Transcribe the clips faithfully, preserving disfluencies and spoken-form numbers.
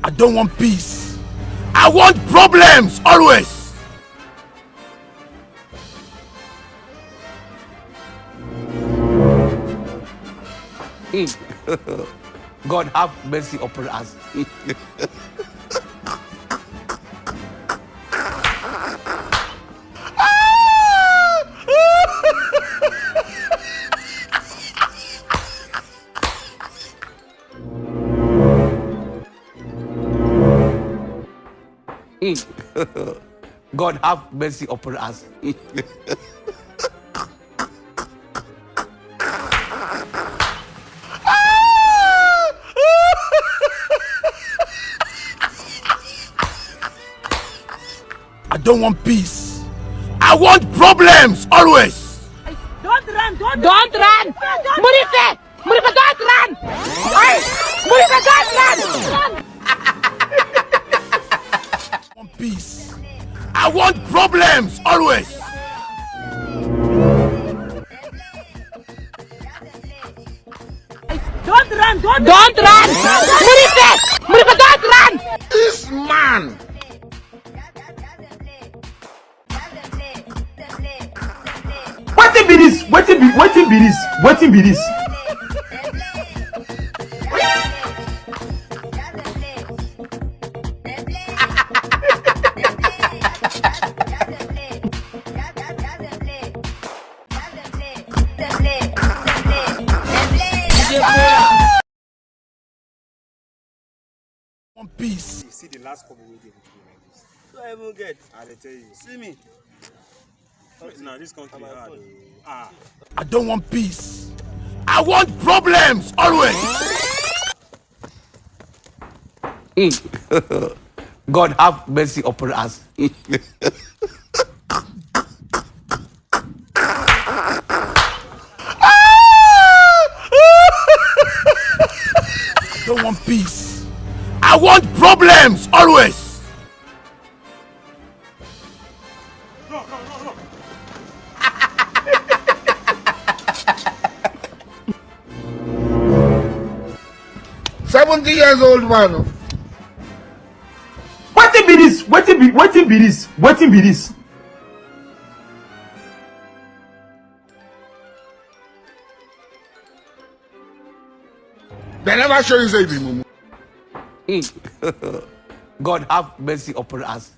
I don't want peace. I want problems always. God have mercy upon us. God have mercy upon us. I don't want peace. I want problems always. Don't run, don't Don't run. Murife, Murife, don't run. Hey, Murife, don't run. I want peace. I want problems always. Don't run, don't Don't run. Murife, Murife, don't run. This man. Wetin be this? Wetin be, wetin be this? Wetin be this? One piece. See the last couple wey dey with me like this. So I even get. I dey tell you. See me. Wait, now this country hard. Oh. Ah. I don't want peace. I want problems always. God have mercy upon us. Don't want peace. I want problems always. Seventy years old man. Wetin be this? Wetin be, wetin be this? Wetin be this? They never show you say you be mumu. God have mercy upon us.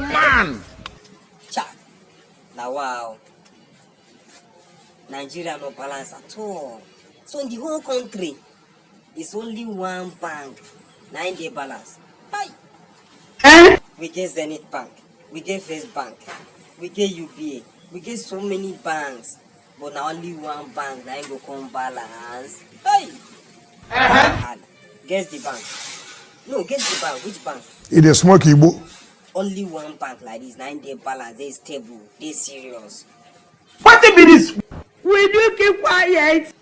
Man. Cha. Now wow. Nigeria no balance at all. So in the whole country, it's only one bank na im dey balance. Hi. Eh? We get Zenith Bank, we get First Bank, we get U B A, we get so many banks, but na only one bank na im go come balance. Hey! Uh-huh. And guess the bank. No, guess the bank. Which bank? E dey smoke Igbo. Only one bank like this na im dey balance, dey stable, dey serious. Wetin be this? Will you keep quiet?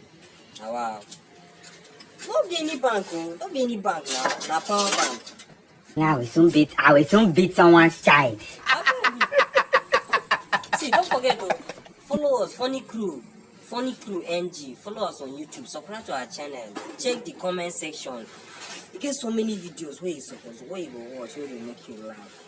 Ah, wow. No be any bank o, no be any bank na, na power bank. Now we soon beat, I will soon beat someone's child. See, don't forget to follow us, Funny Crew, Funny Crew N G. Follow us on YouTube, subscribe to our channel, check the comment section. E get so many videos wey you suppose, wey you go watch, wey go make you laugh.